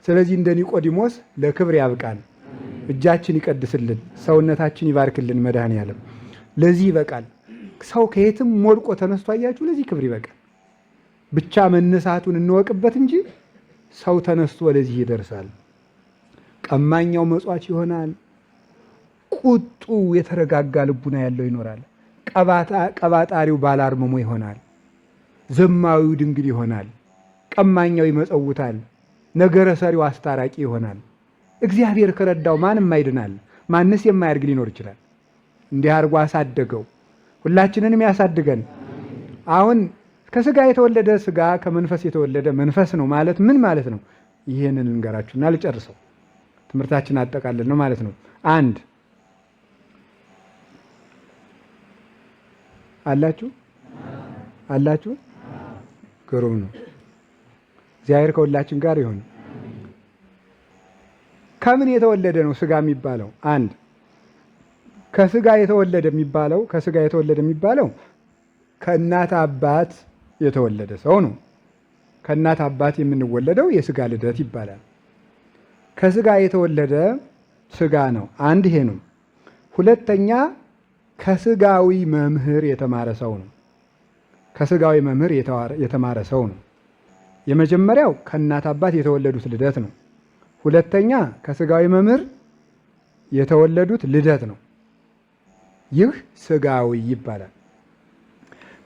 ስለዚህ እንደ ኒቆዲሞስ ለክብር ያብቃን፣ እጃችን ይቀድስልን፣ ሰውነታችን ይባርክልን። መድኃኔዓለም ለዚህ ይበቃል። ሰው ከየትም ወድቆ ተነስቶ አያችሁ፣ ለዚህ ክብር ይበቃል። ብቻ መነሳቱን እንወቅበት እንጂ ሰው ተነስቶ ወደዚህ ይደርሳል። ቀማኛው መጽዋች ይሆናል። ቁጡ የተረጋጋ ልቡና ያለው ይኖራል። ቀባጣሪው ባላርምሞ ይሆናል። ዘማዊው ድንግል ይሆናል። ቀማኛው ይመጸውታል። ነገረ ሰሪው አስታራቂ ይሆናል። እግዚአብሔር ከረዳው ማንም አይድናል። ማንስ የማያድግ ሊኖር ይችላል? እንዲህ አድርጎ አሳደገው። ሁላችንንም ያሳድገን። አሁን ከስጋ የተወለደ ስጋ ከመንፈስ የተወለደ መንፈስ ነው ማለት ምን ማለት ነው? ይህንን ልንገራችሁና ልጨርሰው። ትምህርታችን አጠቃልል ነው ማለት ነው። አንድ አላችሁ አላችሁ፣ ግሩም ነው። እግዚአብሔር ከሁላችን ጋር ይሁን። ከምን የተወለደ ነው ስጋ የሚባለው? አንድ ከስጋ የተወለደ የሚባለው ከስጋ የተወለደ የሚባለው ከእናት አባት የተወለደ ሰው ነው። ከእናት አባት የምንወለደው የስጋ ልደት ይባላል። ከስጋ የተወለደ ስጋ ነው። አንድ ይሄ ነው። ሁለተኛ ከስጋዊ መምህር የተማረ ሰው ነው። ከስጋዊ መምህር የተማረ ሰው ነው። የመጀመሪያው ከእናት አባት የተወለዱት ልደት ነው። ሁለተኛ ከስጋዊ መምህር የተወለዱት ልደት ነው። ይህ ስጋዊ ይባላል።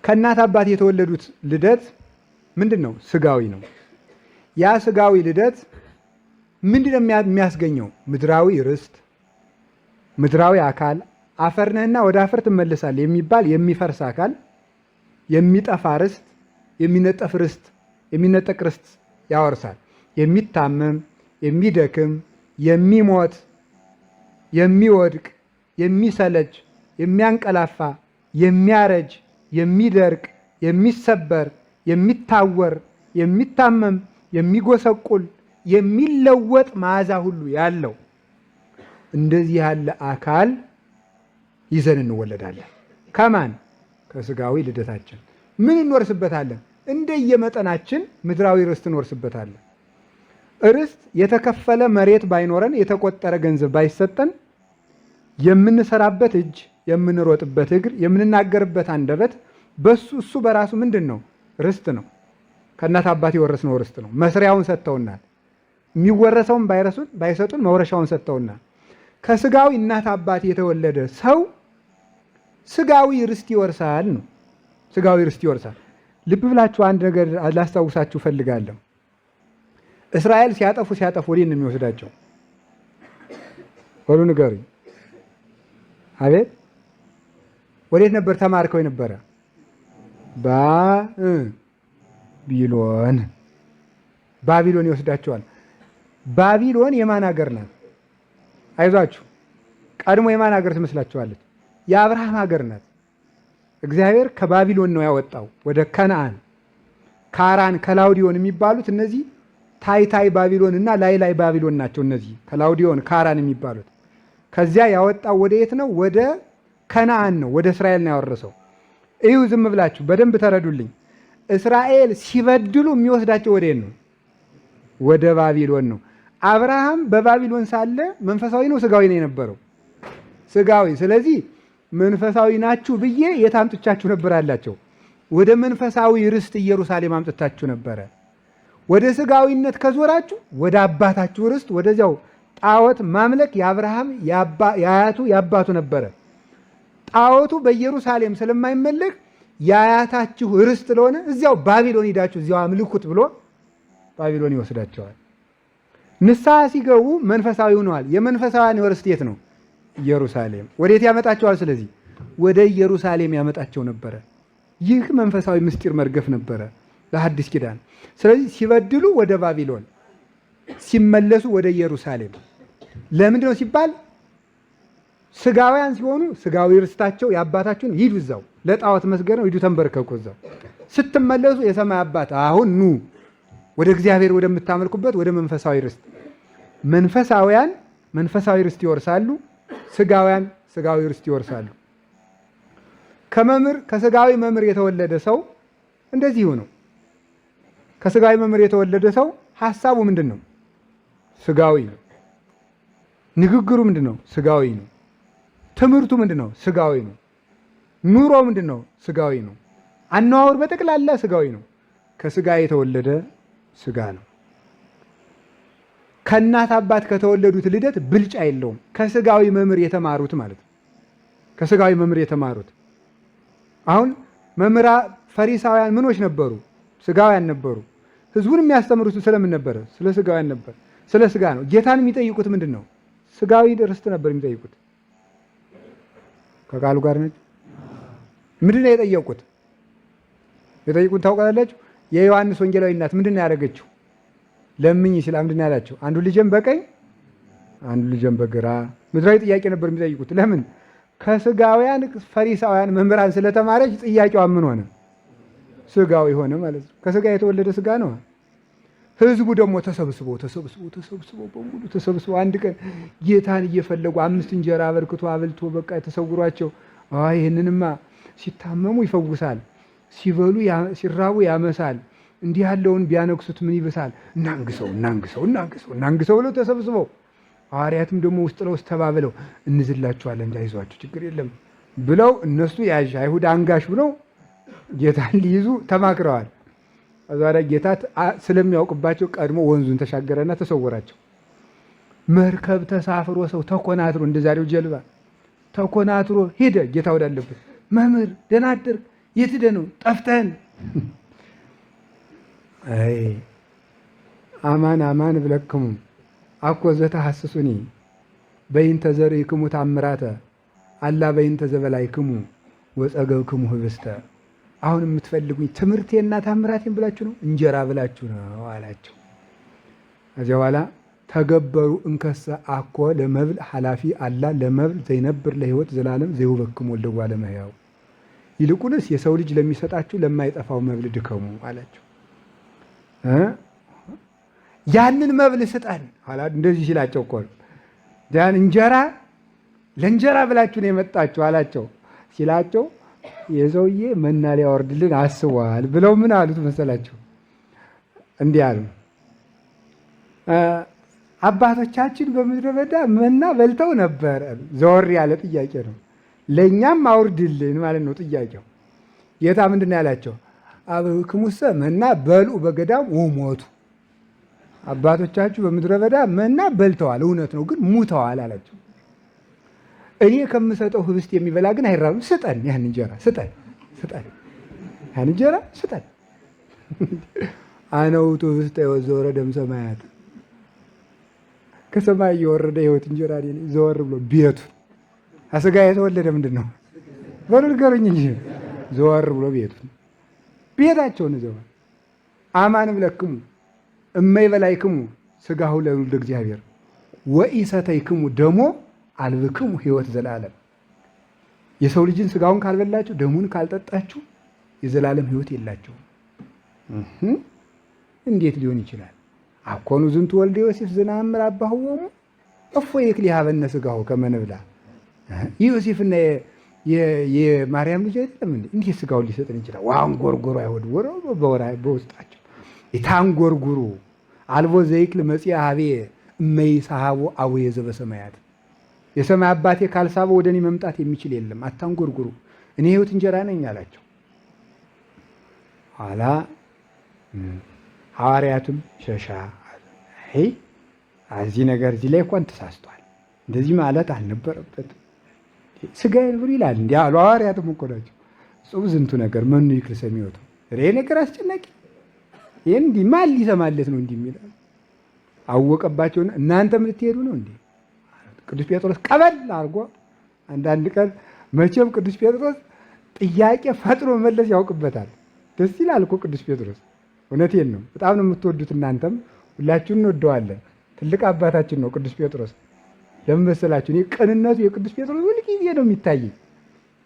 ከእናት አባት የተወለዱት ልደት ምንድን ነው? ስጋዊ ነው። ያ ስጋዊ ልደት ምንድን ነው የሚያስገኘው? ምድራዊ ርስት፣ ምድራዊ አካል፣ አፈር ነህና ወደ አፈር ትመለሳለህ የሚባል የሚፈርስ አካል፣ የሚጠፋ ርስት፣ የሚነጠፍ ርስት፣ የሚነጠቅ ርስት ያወርሳል። የሚታመም፣ የሚደክም፣ የሚሞት፣ የሚወድቅ፣ የሚሰለች፣ የሚያንቀላፋ፣ የሚያረጅ፣ የሚደርቅ፣ የሚሰበር፣ የሚታወር፣ የሚታመም፣ የሚጎሰቁል፣ የሚለወጥ መዓዛ ሁሉ ያለው እንደዚህ ያለ አካል ይዘን እንወለዳለን። ከማን? ከስጋዊ ልደታችን። ምን እንወርስበታለን? እንደየመጠናችን ምድራዊ ርስት እንወርስበታለን። ርስት የተከፈለ መሬት ባይኖረን፣ የተቆጠረ ገንዘብ ባይሰጠን፣ የምንሰራበት እጅ፣ የምንሮጥበት እግር፣ የምንናገርበት አንደበት በሱ እሱ በራሱ ምንድን ነው? ርስት ነው። ከእናት አባት የወረስነው ርስት ነው። መስሪያውን ሰጥተውናል። የሚወረሰውን ባይረሱን ባይሰጡን መውረሻውን ሰጥተውናል። ከስጋዊ እናት አባት የተወለደ ሰው ስጋዊ ርስት ይወርሳል ነው። ስጋዊ ርስት ይወርሳል። ልብ ብላችሁ አንድ ነገር ላስታውሳችሁ ፈልጋለሁ። እስራኤል ሲያጠፉ ሲያጠፉ ወዴት ነው የሚወስዳቸው? በሉ ንገሩኝ። አቤት ወዴት ነበር ተማርከው የነበረ? ባቢሎን። ባቢሎን ይወስዳቸዋል። ባቢሎን የማን ሀገር ናት? አይዟችሁ፣ ቀድሞ የማን ሀገር ትመስላችኋለች? የአብርሃም ሀገር ናት። እግዚአብሔር ከባቢሎን ነው ያወጣው ወደ ከነአን። ካራን፣ ከላውዲዮን የሚባሉት እነዚህ ታይታይ ባቢሎን እና ላይ ላይ ባቢሎን ናቸው። እነዚህ ከላውዲዮን ካራን የሚባሉት ከዚያ ያወጣው ወደ የት ነው? ወደ ከነአን ነው፣ ወደ እስራኤል ነው ያወረሰው። እዩ፣ ዝም ብላችሁ በደንብ ተረዱልኝ። እስራኤል ሲበድሉ የሚወስዳቸው ወደ የት ነው? ወደ ባቢሎን ነው። አብርሃም በባቢሎን ሳለ መንፈሳዊ ነው ስጋዊ ነው የነበረው? ስጋዊ። ስለዚህ መንፈሳዊ ናችሁ ብዬ የት አምጥቻችሁ ነበር አላቸው። ወደ መንፈሳዊ ርስት ኢየሩሳሌም አምጥታችሁ ነበረ። ወደ ስጋዊነት ከዞራችሁ ወደ አባታችሁ ርስት ወደዚያው ጣዖት ማምለክ የአብርሃም የአያቱ የአባቱ ነበረ። ጣዖቱ በኢየሩሳሌም ስለማይመለክ የአያታችሁ ርስት ስለሆነ እዚያው ባቢሎን ሂዳችሁ እዚያው አምልኩት ብሎ ባቢሎን ይወስዳቸዋል። ንስሐ ሲገቡ መንፈሳዊ ሆነዋል። የመንፈሳውያን ርስት የት ነው? ኢየሩሳሌም። ወዴት ያመጣቸዋል? ስለዚህ ወደ ኢየሩሳሌም ያመጣቸው ነበረ። ይህ መንፈሳዊ ምስጢር መርገፍ ነበረ ለሐዲስ ኪዳን። ስለዚህ ሲበድሉ ወደ ባቢሎን፣ ሲመለሱ ወደ ኢየሩሳሌም። ለምንድን ነው ሲባል ስጋውያን ሲሆኑ ስጋዊ ርስታቸው የአባታችሁን ሂዱ እዛው ለጣዖት መስገድ ነው፣ ሂዱ ተንበርከኩ እዛው። ስትመለሱ የሰማይ አባት አሁን ኑ ወደ እግዚአብሔር ወደምታመልኩበት ወደ መንፈሳዊ ርስት። መንፈሳውያን መንፈሳዊ ርስት ይወርሳሉ፣ ስጋውያን ስጋዊ ርስት ይወርሳሉ። ከመምህር ከስጋዊ መምህር የተወለደ ሰው እንደዚሁ ነው። ከስጋዊ መምህር የተወለደ ሰው ሀሳቡ ምንድን ነው? ስጋዊ ነው። ንግግሩ ምንድን ነው? ስጋዊ ነው። ትምህርቱ ምንድን ነው? ስጋዊ ነው። ኑሮ ምንድን ነው? ስጋዊ ነው። አነዋወር በጠቅላላ ስጋዊ ነው። ከስጋ የተወለደ ስጋ ነው። ከእናት አባት ከተወለዱት ልደት ብልጫ የለውም። ከስጋዊ መምህር የተማሩት ማለት ነው። ከስጋዊ መምህር የተማሩት አሁን መምህራ ፈሪሳውያን ምኖች ነበሩ? ስጋውያን ነበሩ። ህዝቡን የሚያስተምሩት ስለምን ነበረ? ስለ ስጋውያን ነበር። ስለ ስጋ ነው። ጌታን የሚጠይቁት ምንድን ነው? ስጋዊ ርስት ነበር የሚጠይቁት። ከቃሉ ጋር ነች። ምንድን ነው የጠየቁት? የጠየቁት ታውቃላችሁ? የዮሐንስ ወንጌላዊ እናት ምንድን ነው ያደረገችው? ለምኝ ይችላል ምንድን ነው ያላቸው? አንዱ ልጄን በቀኝ አንዱ ልጄን በግራ። ምድራዊ ጥያቄ ነበር የሚጠይቁት። ለምን? ከስጋውያን ፈሪሳውያን መምህራን ስለተማረች ጥያቄዋ ምን ሆነ? ስጋዊ ሆነ ማለት ነው። ከስጋ የተወለደ ስጋ ነው። ህዝቡ ደግሞ ተሰብስቦ ተሰብስቦ ተሰብስቦ በሙሉ ተሰብስቦ አንድ ቀን ጌታን እየፈለጉ 5 እንጀራ አበርክቶ አብልቶ በቃ ተሰውሯቸው፣ አይ ይህንንማ ሲታመሙ ይፈውሳል፣ ሲበሉ ሲራቡ ያመሳል፣ እንዲህ ያለውን ቢያነግሱት ምን ይብሳል? እናንግሰው እናንግሰው እናንግሰው እናንግሰው ብለው ተሰብስበው ሐዋርያትም ደግሞ ውስጥ ለውስጥ ተባብለው እንዝላችኋለን፣ እንዳይዟችሁ ችግር የለም ብለው እነሱ ያዥ አይሁድ አንጋሽ ብለው ጌታን ሊይዙ ተማክረዋል። ከዛ ጌታ ስለሚያውቅባቸው ቀድሞ ወንዙን ተሻገረና ተሰወራቸው። መርከብ ተሳፍሮ ሰው ተኮናትሮ እንደ ዛሬው ጀልባ ተኮናትሮ ሄደ ጌታ ወዳለበት። መምህር ደህና አደርክ? የት ሄደህ ነው? ጠፍተህን። አይ አማን አማን እብለክሙ አኮ ዘተሐስሱኒ በይንተ ዘርኢክሙ ታምራተ አላ በይንተ ዘበላይክሙ ወጸገብክሙ ህብስተ። አሁን የምትፈልጉኝ ትምህርቴና ታምራቴን ብላችሁ ነው? እንጀራ ብላችሁ ነው አላቸው። ከዚያ በኋላ ተገበሩ እንከሰ አኮ ለመብል ኃላፊ አላ ለመብል ዘይነብር ለሕይወት ዘላለም ዘይውበክሙ ወልደ እጓለ እመሕያው። ይልቁንስ የሰው ልጅ ለሚሰጣችሁ ለማይጠፋው መብል ድከሙ አላቸው። ያንን መብል ስጠን እንደዚህ ሲላቸው እኮ ነው። ያን እንጀራ ለእንጀራ ብላችሁ ነው የመጣችሁ አላቸው። ሲላቸው የሰውዬ መና ሊያወርድልን አስቧል ብለው ምን አሉት መሰላቸው? እንዲህ አሉ፣ አባቶቻችን በምድረ በዳ መና በልተው ነበር። ዘወር ያለ ጥያቄ ነው። ለእኛም አውርድልን ማለት ነው ጥያቄው። ጌታ ምንድን ነው ያላቸው? አበዊክሙሰ መና በልዑ በገዳም ወሞቱ። አባቶቻችሁ በምድረ በዳ መና በልተዋል፣ እውነት ነው፣ ግን ሙተዋል አላቸው። እኔ ከምሰጠው ህብስት የሚበላ ግን አይራብም። ስጠን፣ ያን እንጀራ ስጠን፣ ስጠን፣ ያን እንጀራ ስጠን። አነ ውእቱ ህብስተ ሕይወት ዘወረደ እምሰማያት። ከሰማይ የወረደ ሕይወት እንጀራ እኔ ነኝ። ዘወር ብሎ ቤቱ ከሥጋ የተወለደ ምንድን ነው በሉ ንገሩኝ እንጂ። ዘወር ብሎ ቤቱን ቤታቸውን ዘወር አማን እብለክሙ እመይበላይክሙ ሥጋሁ ለወልደ እግዚአብሔር ወኢሰተይክሙ ደሞ አልብክሙ ሕይወት ዘላለም። የሰው ልጅን ሥጋውን ካልበላችሁ ደሙን ካልጠጣችሁ የዘላለም ሕይወት የላቸውም። እንዴት ሊሆን ይችላል? አኮኑ ዝንቱ ወልደ ዮሴፍ ዘነአምር አባሁ ወእሙ እፎ ይክል ይሃበነ ሥጋሁ ከመ ንብላ። የዮሴፍና የማርያም ልጅ አይደለም እንዴ? እንዴት ሥጋውን ሊሰጥን ይችላል? ዋንጎርጎሩ አይሁድ ወረው በውስጣቸው የታንጎርጉሩ አልቦ ዘይክል መጺአ ሀቤ እመይሳሃቦ አቡየ ዘበሰማያት። የሰማይ አባቴ ካልሳበው ወደ እኔ መምጣት የሚችል የለም። አታንጎርጉሩ፣ እኔ ሕይወት እንጀራ ነኝ አላቸው። ኋላ ሐዋርያቱም ሸሻ አይ እዚህ ነገር እዚህ ላይ እንኳን ተሳስቷል፣ እንደዚህ ማለት አልነበረበትም። ሥጋዬን ብሉ ይላል እንዲህ አሉ። ሐዋርያቱም እኮ ናቸው። ጹብ ዝንቱ ነገር መኑ ይክል ሰሚዖቱ። ይሄ ነገር አስጨናቂ፣ ይሄን እንዲህ ማን ሊሰማለት ነው እንዲህ የሚል አወቀባቸውና እናንተም ልትሄዱ ነው እንዴ? ቅዱስ ጴጥሮስ ቀበል አድርጎ አንዳንድ ቀን መቼም ቅዱስ ጴጥሮስ ጥያቄ ፈጥኖ መመለስ ያውቅበታል። ደስ ይላል እኮ ቅዱስ ጴጥሮስ፣ እውነቴን ነው። በጣም ነው የምትወዱት እናንተም ሁላችሁም እንወደዋለን። ትልቅ አባታችን ነው ቅዱስ ጴጥሮስ። ለምን መሰላችሁ? እኔ ቅንነቱ የቅዱስ ጴጥሮስ ሁል ጊዜ ነው የሚታየኝ።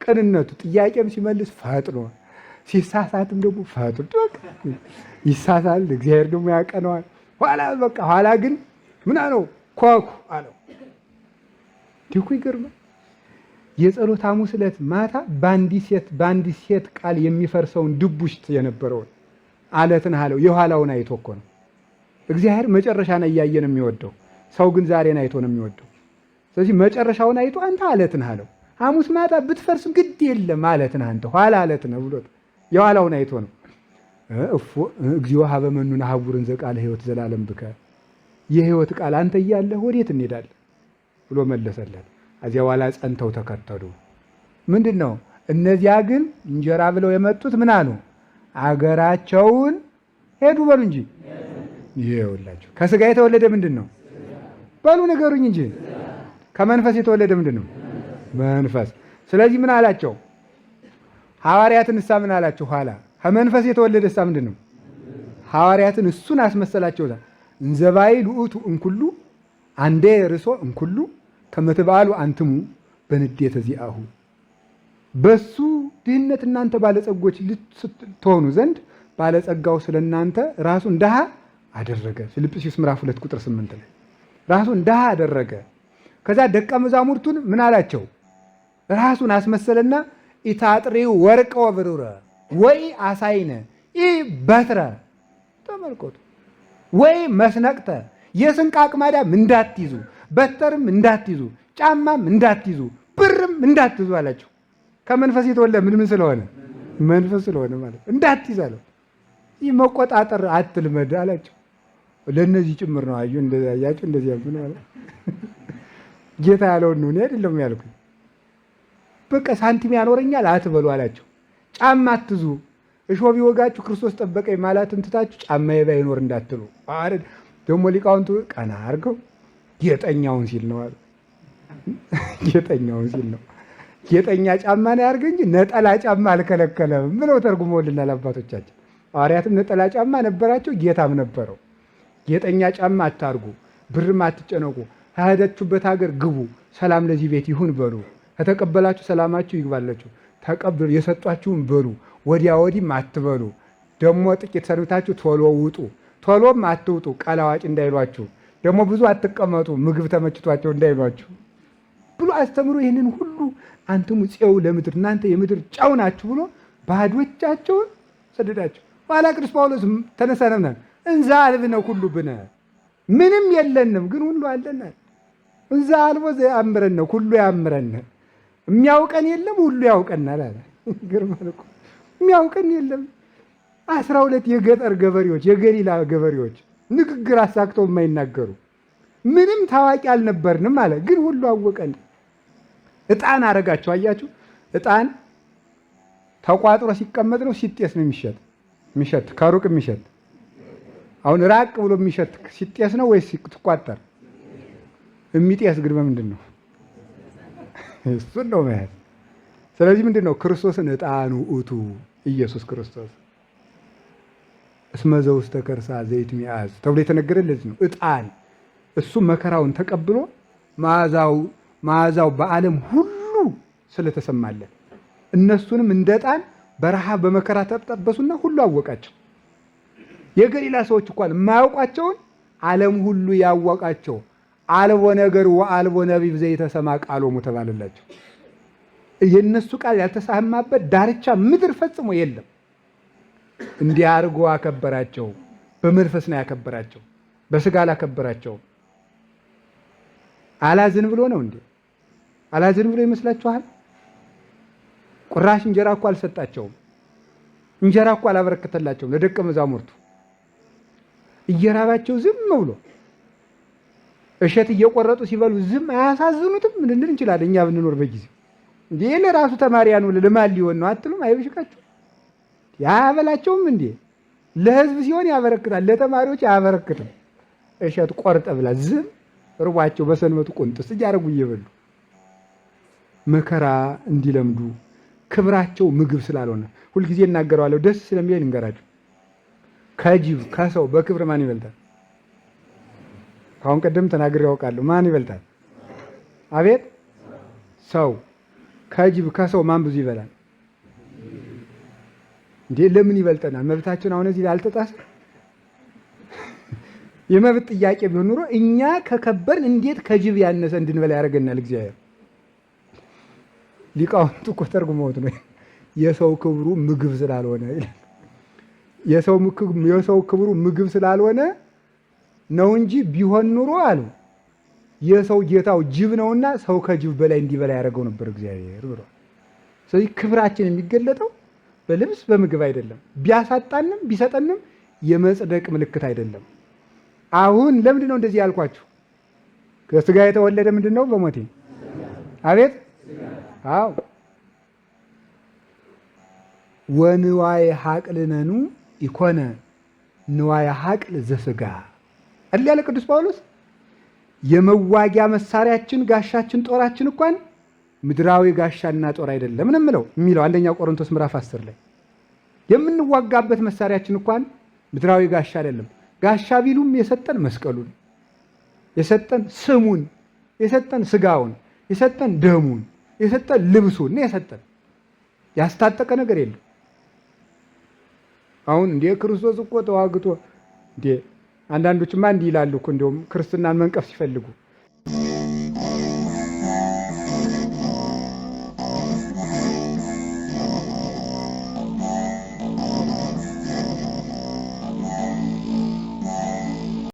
ቅንነቱ ጥያቄም ሲመልስ ፈጥኖ፣ ሲሳሳትም ደግሞ ፈጥኖ በቃ ይሳሳል፣ እግዚአብሔር ደግሞ ያቀነዋል። ኋላ በቃ ኋላ ግን ምን አለው? ኳኩ አለው። ዲኩ ይገርማል። የጸሎት ሐሙስ ዕለት ማታ በአንዲት ሴት ቃል የሚፈርሰውን ድቡሽት የነበረውን አለትን አለው የኋላውን አይቶ እኮ ነው። እግዚአብሔር መጨረሻን እያየ ነው የሚወደው። ሰው ግን ዛሬን አይቶ ነው የሚወደው። ስለዚህ መጨረሻውን አይቶ አንተ አለት ነህ አለው። ሐሙስ ማታ ብትፈርስም ግድ የለም አለት ነህ አንተ ኋላ አለት ነህ ብሎት የኋላውን አይቶ ነው። እፎ እግዚኦ ሀበ መኑ ነሐውርን ዘቃለ ሕይወት ዘላለም ብከ፣ የሕይወት ቃል አንተ እያለህ ወዴት እንሄዳለን ብሎ መለሰለት። ከዚያ በኋላ ጸንተው ተከተሉ። ምንድን ነው? እነዚያ ግን እንጀራ ብለው የመጡት ምን አሉ? አገራቸውን ሄዱ በሉ እንጂ። ይኸውላችሁ ከስጋ የተወለደ ምንድን ነው በሉ ንገሩኝ እንጂ። ከመንፈስ የተወለደ ምንድን ነው? መንፈስ። ስለዚህ ምን አላቸው? ሐዋርያትን እሳ ምን አላቸው? ኋላ ከመንፈስ የተወለደ እሳ ምንድን ነው? ሐዋርያትን እሱን አስመሰላቸው። እንዘባይ ልዑቱ እንኩሉ አንዴ ርሶ እንኩሉ ከመትባሉ አንትሙ በንዴተ ዚአሁ፣ በሱ ድህነት እናንተ ባለጸጎች ልትሆኑ ዘንድ ባለጸጋው ስለ እናንተ ራሱን ድሃ አደረገ። ፊልጵስዩስ ምዕራፍ 2 ቁጥር 8 ላይ ራሱን ድሃ አደረገ። ከዛ ደቀ መዛሙርቱን ምን አላቸው? ራሱን አስመሰለና ኢታጥሪው ወርቀ ወብሩረ ወይ አሳይነ ኢ በትረ፣ ተመልከቱ፣ ወይ መስነቅተ፣ የስንቅ አቅማዳም እንዳትይዙ፣ በትርም እንዳትይዙ፣ ጫማም እንዳትይዙ፣ ብርም እንዳትይዙ አላቸው። ከመንፈስ የተወለደ ምን ምን ስለሆነ? መንፈስ ስለሆነ ማለት እንዳትይዝ አለው። ይህ መቆጣጠር አትልመድ አላቸው። ለእነዚህ ጭምር ነው። አዩ እንደዚህ አያችሁ እንደዚህ ያልኩ ማለት ጌታ ያለውን ነው፣ እኔ አይደለም ያልኩኝ። በቃ ሳንቲም ያኖረኛል አትበሉ አላቸው። ጫማ አትዙ፣ እሾህ ቢወጋችሁ ክርስቶስ ጠበቀኝ ማለትን ትታችሁ ጫማዬ ባይኖር እንዳትሉ። አረ ደግሞ ሊቃውንቱ ቀና አድርገው ጌጠኛውን ሲል ነው አሉ። ጌጠኛውን ሲል ነው። ጌጠኛ ጫማ ነው ያድርግ እንጂ ነጠላ ጫማ አልከለከለም ብለው ተርጉመውልናል አባቶቻችን። ሐዋርያትም ነጠላ ጫማ ነበራቸው፣ ጌታም ነበረው። ጌጠኛ ጫማ አታርጉ፣ ብርም አትጨነቁ፣ ከሄዳችሁበት ሀገር ግቡ፣ ሰላም ለዚህ ቤት ይሁን በሉ። ከተቀበላችሁ ሰላማችሁ ይግባላችሁ፣ ተቀብሉ፣ የሰጧችሁን በሉ፣ ወዲያ ወዲህም አትበሉ። ደግሞ ጥቂት ሰንብታችሁ ቶሎ ውጡ፣ ቶሎም አትውጡ፣ ቀላዋጭ እንዳይሏችሁ። ደግሞ ብዙ አትቀመጡ፣ ምግብ ተመችቷቸው እንዳይሏችሁ ብሎ አስተምሮ ይህንን ሁሉ አንትሙ ፄው ለምድር፣ እናንተ የምድር ጨው ናችሁ ብሎ ባዶቻቸውን ሰደዳቸው። ኋላ ቅዱስ ጳውሎስ ተነሳነምና እንዘ አልብነ ሁሉ ብነ፣ ምንም የለንም ግን ሁሉ አለናል። እንዘ አልቦ ዘያአምረነ ሁሉ ያምረነ፣ የሚያውቀን የለም ሁሉ ያውቀናል አለ። ግርማል እኮ የሚያውቀን የለም። 12 የገጠር ገበሬዎች፣ የገሊላ ገበሬዎች ንግግር አሳክተው የማይናገሩ ምንም ታዋቂ አልነበርንም አለ። ግን ሁሉ አወቀን። ዕጣን አረጋቸው። አያችሁ፣ ዕጣን ተቋጥሮ ሲቀመጥ ነው ሲጤስ ነው የሚሸጥ የሚሸት ከሩቅ የሚሸት። አሁን ራቅ ብሎ የሚሸት ሲጤስ ነው ወይስ ሲቋጠር? የሚጤስ ግን በምንድን ነው? እሱን ነው መያዝ። ስለዚህ ምንድን ነው ክርስቶስን ዕጣኑ ውእቱ ኢየሱስ ክርስቶስ እስመ ዘውስተ ከርሳ ዘይት ሚያዝ ተብሎ የተነገረ ለዚህ ነው። ዕጣን እሱ መከራውን ተቀብሎ መዓዛው በዓለም ሁሉ ስለተሰማለት እነሱንም እንደ ዕጣን በረሃብ በመከራ ተጠበሱና ሁሉ አወቃቸው። የገሊላ ሰዎች እንኳን የማያውቋቸውን ዓለም ሁሉ ያወቃቸው አልቦ ነገር ወአልቦ ነቢብ ዘይተሰማ ቃሎሙ ተባለላቸው። የእነሱ ቃል ያልተሰማበት ዳርቻ ምድር ፈጽሞ የለም። እንዲህ አድርጎ አከበራቸው። በመንፈስ ነው ያከበራቸው፣ በስጋ አላከበራቸውም። አላዝን ብሎ ነው እንዴ? አላዝን ብሎ ይመስላችኋል? ቁራሽ እንጀራ እኮ አልሰጣቸውም። እንጀራ እኮ አላበረከተላቸውም ለደቀ መዛሙርቱ። እየራባቸው ዝም ብሎ እሸት እየቆረጡ ሲበሉ ዝም አያሳዝኑትም? ልንል እንችላለን እኛ ብንኖር በጊዜው። እንዴ ለራሱ ተማሪያን ለማን ሊሆን ነው አትሉም? አይበሽቃችሁ? ያበላቸውም እንዴ? ለህዝብ ሲሆን ያበረክታል፣ ለተማሪዎች አያበረክትም። እሸት ቆርጠ ብላ ዝም ርቧቸው በሰንበቱ ቁንጥስ እያደረጉ እየበሉ መከራ እንዲለምዱ ክብራቸው ምግብ ስላልሆነ ሁልጊዜ እናገረዋለሁ። ደስ ስለሚለኝ ልንገራቸው። ከጅብ ከሰው በክብር ማን ይበልጣል? ከአሁን ቀደም ተናግሬ ያውቃለሁ። ማን ይበልጣል? አቤት ሰው። ከጅብ ከሰው ማን ብዙ ይበላል? እንዴ ለምን ይበልጠናል? መብታችን አሁን እዚህ አልተጣሰ? የመብት ጥያቄ ቢሆን ኑሮ እኛ ከከበርን እንዴት ከጅብ ያነሰ እንድንበላ ያደርገናል እግዚአብሔር? ሊቃውንቱ እኮ ተርጉመውት ነው። የሰው ክብሩ ምግብ ስላልሆነ ይላል። የሰው ክብሩ ምግብ ስላልሆነ ነው እንጂ ቢሆን ኑሮ አሉ የሰው ጌታው ጅብ ነውና ሰው ከጅብ በላይ እንዲበላ ያደረገው ነበር እግዚአብሔር ብሏል። ስለዚህ ክብራችን የሚገለጠው በልብስ በምግብ አይደለም። ቢያሳጣንም ቢሰጠንም የመጽደቅ ምልክት አይደለም። አሁን ለምንድን ነው እንደዚህ ያልኳችሁ? ከስጋ የተወለደ ምንድን ነው? በሞቴ አቤት። አዎ፣ ወንዋየ ሐቅልነኑ ኢኮነ ንዋየ ሐቅል ዘስጋ አይደል ያለ ቅዱስ ጳውሎስ። የመዋጊያ መሳሪያችን ጋሻችን ጦራችን እንኳን ምድራዊ ጋሻና ጦር አይደለም ነው የሚለው አንደኛ ቆሮንቶስ ምዕራፍ 10 ላይ። የምንዋጋበት መሳሪያችን እንኳን ምድራዊ ጋሻ አይደለም። ጋሻ ቢሉም የሰጠን መስቀሉን፣ የሰጠን ስሙን፣ የሰጠን ስጋውን፣ የሰጠን ደሙን፣ የሰጠን ልብሱን ነው የሰጠን። ያስታጠቀ ነገር የለም። አሁን እንዴ ክርስቶስ እኮ ተዋግቶ እንዴ፣ አንዳንዶችማ እንዲህ ይላሉ እኮ፣ እንዲያውም ክርስትናን መንቀፍ ሲፈልጉ